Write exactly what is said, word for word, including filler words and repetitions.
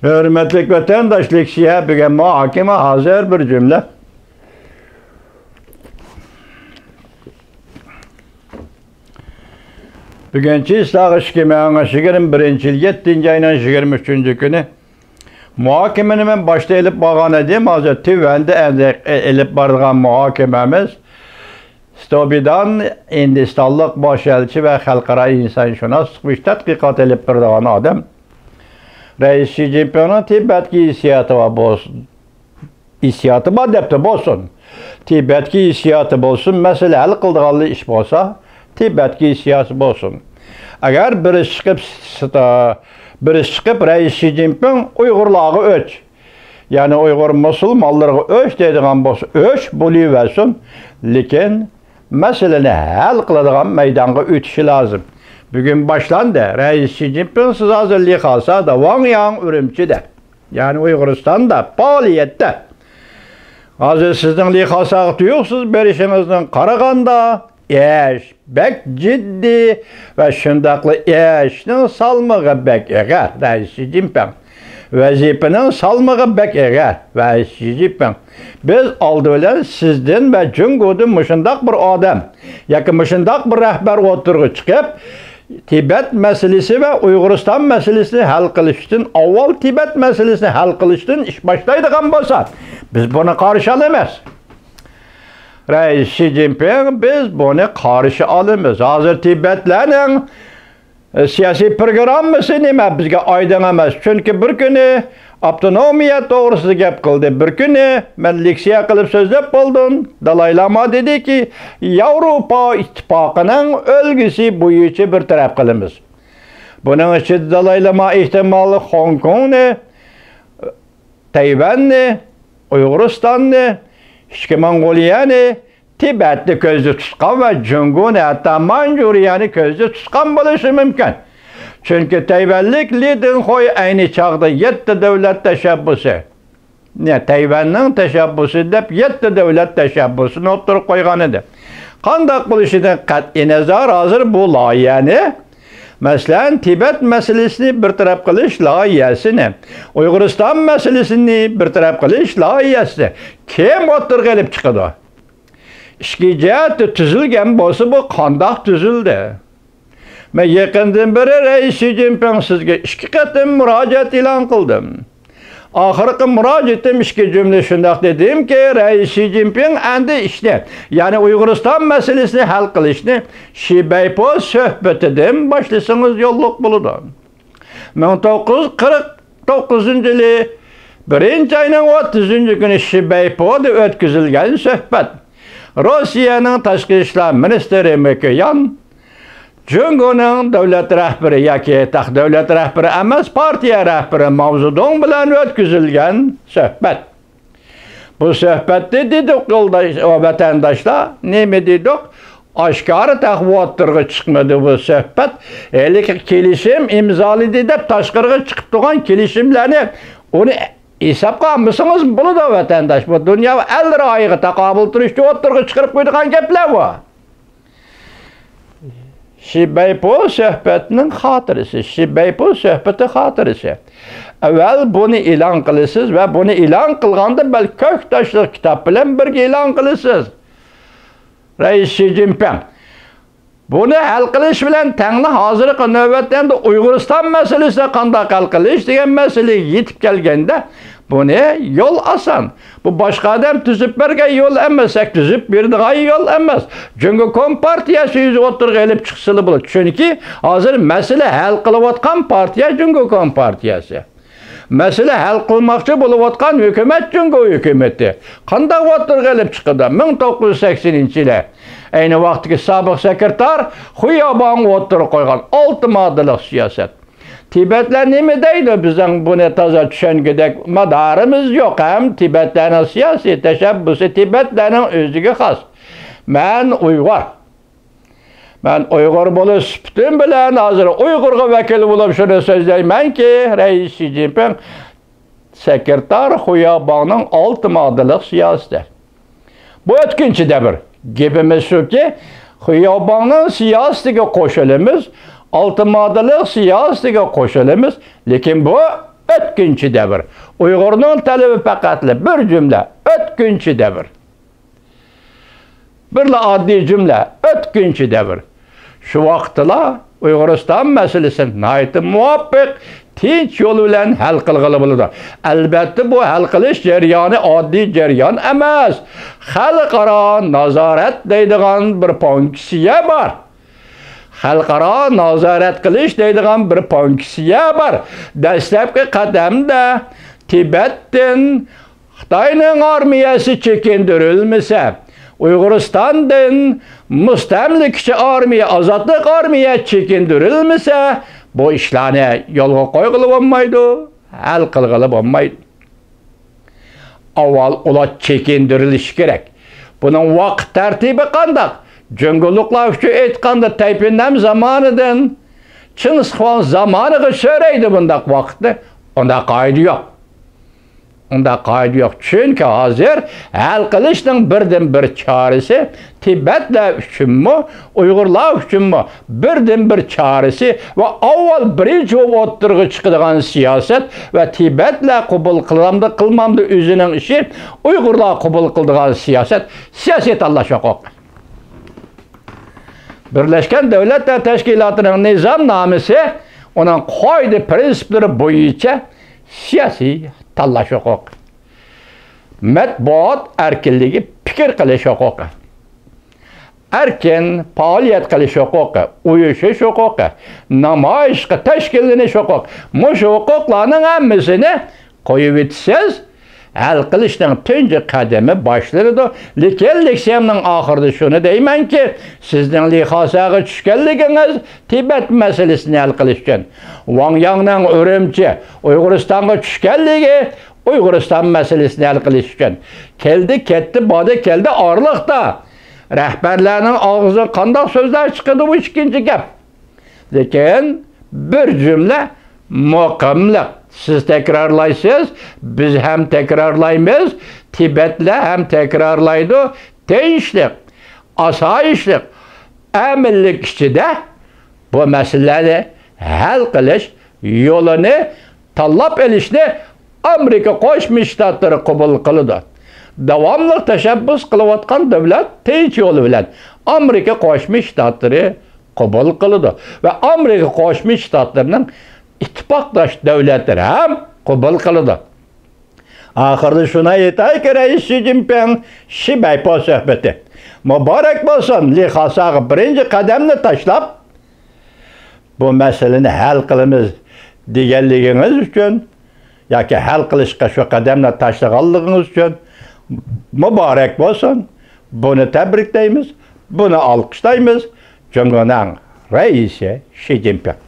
ھۆرمەتلىك ۋەتەنداشلار، شىئە بۈگۈن مۇھاكىمە ھازىر بىر جۈملە. بۈگۈن چىسلاغ ئىككى مىڭ يىگىرمە بىرىنچى يىل يەتتىنچى ئاينىڭ يىگىرمە ئۈچىنچى كۈنى مۇھاكىمىنى مەن باشتا ئېلىپ بارغان ئىدىم. ھازىر تۈۋەندە ئەندى ئېلىپ بارىدىغان مۇھاكىمىمىز ستوبىدان، ھىندىستانلىق باش ئەلچى ۋە خەلقئارا ئىنسانشۇناسلىق بويىچە تەتقىقات ئېلىپ بېرىدىغان ئادەم. رەئىس شى جىنپىڭنىڭ تىبەتكە ھېسسىياتى بار بولسۇن. ھېسسىياتى بار دەپتۇ بولسۇن. تىبەتكە ھېسسىياتى بولسۇن، مەسىلە ھەل قىلىدىغانلا ئىش بولسا، تىبەتكە ھېسسىياتى بولسۇن. ئەگەر بىرسى چىقىپ، ستا-، بىرسى چىقىپ رەئىس شى جىنپىڭ ئۇيغۇرلارغا ئۆچ، يەنى ئۇيغۇر مۇسۇلمانلىرىغا ئۆچ دەيدىغان بولسا، ئۆچ بولۇۋەرسۇن. لېكىن مەسىلىنى ھەل قىلىدىغان مەيدانغا ئۆتۈشى لازىم. بۈگۈن باشلاندى. رەئىس شى جىنپىڭ، سىز ھازىر لىخاسادا، ۋاڭ ياڭ ئۈرۈمچىدە، يەنى ئۇيغۇرىستاندا پائالىيەتتە. ھازىر سىزنىڭ لىخاساغا تۇيۇقسىز بېرىشىڭىزدىن قارىغاندا، ئىش بەك جىددىي ۋە شۇنداقلا ئىشنىڭ سالمىقى بەك ئېغىر، رەئىس شى جىنپىڭ. ۋەزىپىنىڭ سالمىقى بەك ئېغىر، رەئىس شى جىنپىڭ. بىز ئالدى بىلەن سىزدىن ۋە جۇڭگودىن مۇشۇنداق بىر ئادەم ياكى مۇشۇنداق بىر رەھبەر ئوتتۇرىغا چىقىپ، تىبەت مەسىلىسى ۋە ئۇيغۇرىستان مەسىلىسىنى ھەل قىلىشتىن ئاۋۋال تىبەت مەسىلىسىنى ھەل قىلىشتىن ئىش باشلايدىغان بولسا، بىز بۇنى قارشى ئالىمىز. رەئىس شى جىنپىڭ، بىز بۇنى قارشى ئالىمىز. ھازىر تىبەتلەرنىڭ، ئە، سىياسىي پروگراممىسى نېمە، بىزگە ئايدىڭ ئەمەس. چۈنكى بىر كۈنى ئاپتونومىيە توغرىسىدا گەپ قىلدى، بىر كۈنى مەن لېكسىيە قىلىپ سۆزلەپ بولدۇم. دالاي لاما دېدىكى، ياۋروپا ئىتتىپاقىنىڭ ئۈلگىسى بويىچە بىر تەرەپ قىلىمىز. بۇنىڭ ئىچىدە دالاي لاما ئېھتىمال خوڭكوڭنى، تەيۋەننى، ئۇيغۇرىستاننى، ئىچكى موڭغۇلىيەنى، تىبەتنى كۆزدە تۇتقان ۋە جۇڭگونى، ھەتتا مانجۇرىيەنى كۆزدە تۇتقان بولۇشى مۇمكىن. چۈنكى تەيۋەنلىك لى دىنخۇي ئەينى چاغدا يەتتە دۆلەت تەشەببۇسى، يە، تەيۋەننىڭ تەشەببۇسى دەپ يەتتە دۆلەت تەشەببۇسىنى ئوتتۇرىغا قويغان ئىدى. قانداق بولۇشىدىن قەتئىينەزەر، ھازىر بۇ لايىھەنى، مەسىلەن، تىبەت مەسىلىسىنى بىر تەرەپ قىلىش لايىھەسىنى، ئۇيغۇرىستان مەسىلىسىنى بىر تەرەپ قىلىش لايىھەسىنى كىم ئوتتۇرىغا ئېلىپ چىقىدۇ؟ ئىچكى جەھەتتە تۈزۈلگەن بولسا، بۇ قانداق تۈزۈلدى؟ مەن يېقىندىن بېرى رەئىس شى جىنپىڭ سىزگە ئىككى قېتىم مۇراجىئەت ئېلان قىلدىم. ئاخىرقى مۇراجىئىتىم ئىككى جۈملە شۇنداق دېدىمكى، رەئىس شى جىنپىڭ ئەمدى ئىشنى، يەنى ئۇيغۇرىستان مەسىلىسىنى ھەل قىلىشنى شى بەيپو سۆھبىتىدىن باشلىسىڭىز يوللۇق بولىدۇ. مىڭ توققۇز يۈز قىرىق توققۇزىنچى يىلى بىرىنچى ئاينىڭ ئوتتۇزىنچى كۈنى شى بەيپودا ئۆتكۈزۈلگەن سۆھبەت. روسىيەنىڭ تاشقى ئىشلار مىنىستىرى مىكويان، جۇڭگونىڭ دۆلەت رەھبىرى ياكى تېخى دۆلەت رەھبىرى ئەمەس، پارتىيە رەھبىرى ماۋزېدۇڭ بىلەن ئۆتكۈزۈلگەن سۆھبەت. بۇ سۆھبەتتە دېدۇق، يولداش، ۋەتەنداشلار، نېمە دېدۇق؟ ئاشكارا تېخى ئوتتۇرىغا چىقمىدى بۇ سۆھبەت. ھېلىقى كېلىشىم ئىمزالىدى دەپ تاشقىرىغا چىقىپ تۇرغان كېلىشىملەرنى، ئۇنى ھېسابقا ئالمىسىڭىز بولىدۇ، ۋەتەنداش. بۇ دۇنيا ئەللىرى ئايىغى تاقابىل تۇرۇشتا ئوتتۇرىغا چىقىرىپ قويىدىغان گەپلەر بۇ. شى بەيپو سۆھبەتنىڭ خاتىرىسى، شى بەيپو سۆھبىتى خاتىرىسى. ئەۋۋەل بۇنى ئېلان قىلىسىز ۋە بۇنى ئېلان قىلغاندا بەلكى كۆك تاشلىق كىتاب بىلەن بىرگە ئېلان قىلىسىز. رەئىس شى جىنپىڭ. بۇنى ھەل قىلىش بىلەن تەڭلا ھازىرقى نۆۋەتتە ئەمدى ئۇيغۇرىستان مەسىلىسىنى قانداق ھەل قىلىش دېگەن مەسىلىگە يېتىپ كەلگەندە، بۇنى يول ئاسان. بۇ باشقا ئادەم تۈزۈپ بەرگەن يول ئەمەس، ياكى تۈزۈپ بېرىدىغان يول ئەمەس. جۇڭگو كومپارتىيەسى ئۆزى ئوتتۇرىغا ئېلىپ چىقسىلا بولىدۇ. چۈنكى ھازىر مەسىلە ھەل قىلىۋاتقان پارتىيە جۇڭگو كومپارتىيەسى. مەسىلە ھەل قىلماقچى بولۇۋاتقان ھۆكۈمەت جۇڭگو ھۆكۈمىتى. قانداق ئوتتۇرىغا ئېلىپ چىقىدۇ؟ مىڭ توققۇز يۈز سەكسىنىنچى يىلى ئەينى ۋاقىتتىكى سابىق سېكرېتار خۇياۋاڭ ئوتتۇرىغا قويغان ئالتە ماددىلىق سىياسەت. تىبەتلەر نېمە دەيدۇ؟ بىزنىڭ بۇنى تازا چۈشەنگۈدەك مادارىمىز يوق ھەم تىبەتلەرنىڭ سىياسىي تەشەببۇسى تىبەتلەرنىڭ ئۆزىگە خاس. مەن ئۇيغۇر. مەن ئۇيغۇر بولۇش سۈپىتىم بىلەن ھازىر ئۇيغۇرغا ۋەكىل بولۇپ شۇنى سۆزلەيمەنكى، رەئىس شى جىنپىڭ سېكرېتار خۇياۋاڭنىڭ ئالتە ماددىلىق سىياسىتى. بۇ ئۆتكۈنچى دەۋر. گېپىمىز شۇكى، خۇياۋاڭنىڭ سىياسىتىگە قوشۇلىمىز، ئالتە ماددىلىق سىياسىتىگە قوشۇلىمىز. لېكىن بۇ ئۆتكۈنچى دەۋر. ئۇيغۇرنىڭ تەلىپى پەقەتلا بىر جۈملە، ئۆتكۈنچى دەۋر. بىرلا ئاددىي جۈملە، ئۆتكۈنچى دەۋر. شۇ ۋاقىتتىلا ئۇيغۇرىستان مەسىلىسىنى ناھايىتى مۇۋاپىق، تىنچ يول بىلەن ھەل قىلغىلى بولىدۇ. ئەلبەتتە، بۇ ھەل قىلىش جەريانى ئاددىي جەريان ئەمەس. خەلقئارا نازارەت دەيدىغان بىر فۇنكسىيە بار. خەلقئارا نازارەت قىلىش دەيدىغان بىر فۇنكسىيە بار. دەسلەپكى قەدەمدە تىبەتتىن خىتاينىڭ ئارمىيەسى چېكىندۈرۈلمىسە، ئۇيغۇرىستاندىن مۇستەملىكىچى ئارمىيە، ئازادلىق ئارمىيە چېكىندۈرۈلمىسە، بۇ ئىشلارنى يولغا قويغىلى بولمايدۇ، ھەل قىلغىلى بولمايدۇ. ئاۋۋال ئۇلار چېكىندۈرۈلۈشى كېرەك. بۇنىڭ ۋاقىت تەرتىپى قانداق؟ جۇڭگولۇقلار ئۈچۈن ئېيتقاندا، تەيپىنەم زامانىدىن چىڭگىزخان زامانىغا سۆرەيدۇ بۇنداق ۋاقىتنى. ئۇنداق قائىدە يوق. ئۇنداق قائىدە يوق. چۈنكى ھازىر ھەل قىلىشنىڭ بىردىنبىر چارىسى تىبەتلەر ئۈچۈنمۇ، ئۇيغۇرلار ئۈچۈنمۇ بىردىنبىر چارىسى ۋە ئاۋۋال بىرىنچى بولۇپ ئوتتۇرىغا چىقىدىغان سىياسەت ۋە تىبەتلەر قوبۇل قىلامدۇ، قىلمامدۇ ئۆزىنىڭ ئىشى، ئۇيغۇرلار قوبۇل قىلىدىغان سىياسەت، سىياسىي تاللاش ھوقۇقى. بىرلەشكەن دۆلەتلەر تەشكىلاتىنىڭ نىزامنامىسى ئۇنىڭ قائىدە پىرىنسىپلىرى بويىچە سىياسىي تاللاش ھوقۇقى. مەتبۇئات ئەركىنلىكى، پىكىر قىلىش ھوقۇقى، ئەركىن پائالىيەت قىلىش ھوقۇقى، ئۇيۇشۇش ھوقۇقى، نامايىشقا تەشكىللىنىش ھوقۇقى، مۇشۇ ھوقۇقلارنىڭ ھەممىسىنى قويۇۋېتىسىز، ھەل قىلىشنىڭ تۇنجى قەدىمى باشلىنىدۇ. لېكىن لېكسىيەمنىڭ ئاخىرىدا شۇنى دەيمەنكى، سىزنىڭ لىخاساغا چۈشكەنلىكىڭىز تىبەت مەسىلىسىنى ھەل قىلىش ئۈچۈن، ۋاڭ ياڭنىڭ ئۈرۈمچى، ئۇيغۇرىستانغا چۈشكەنلىكى ئۇيغۇرىستان مەسىلىسىنى ھەل قىلىش ئۈچۈن. كەلدى، كەتتى، باردى، كەلدى ئارىلىقتا. رەھبەرلەرنىڭ ئاغزىدىن قانداق سۆزلەر چىقىدۇ، بۇ ئىككىنچى گەپ. لېكىن بىر جۈملە مۇقىملىق. سىز تەكرارلايسىز، بىز ھەم تەكرارلايمىز، تىبەتلەر ھەم تەكرارلايدۇ. تىنچلىق، ئاسايىشلىق، ئەمىنلىك ئىچىدە بۇ مەسىلىلەرنى ھەل قىلىش يولىنى تاللاپ ئېلىشنى ئامېرىكا قوشما شتاتلىرى قوبۇل قىلىدۇ. داۋاملىق تەشەببۇس قىلىۋاتقان دۆلەت تىنچ يولى بىلەن ئامېرىكا قوشما شتاتلىرى قوبۇل قىلىدۇ ۋە ئامېرىكا قوشما شتاتلىرىنىڭ ئىتتىپاقداش دۆلەتلىرى ھەم قوبۇل قىلىدۇ. ئاخىرىدا شۇنى ئېيتايكى، رەئىس شى جىنپىڭ، شى بەيپو سۆھبىتى مۇبارەك بولسۇن. لى خاساغا بىرىنچى قەدەمنى تاشلاپ، بۇ مەسىلىنى ھەل قىلىمىز دېگەنلىكىڭىز ئۈچۈن ياكى ھەل قىلىشقا شۇ قەدەمنى تاشلىغانلىقىڭىز ئۈچۈن مۇبارەك بولسۇن. بۇنى تەبرىكلەيمىز، بۇنى ئالقىشلايمىز. جۇڭگونىڭ رەئىسى شى جىنپىڭ.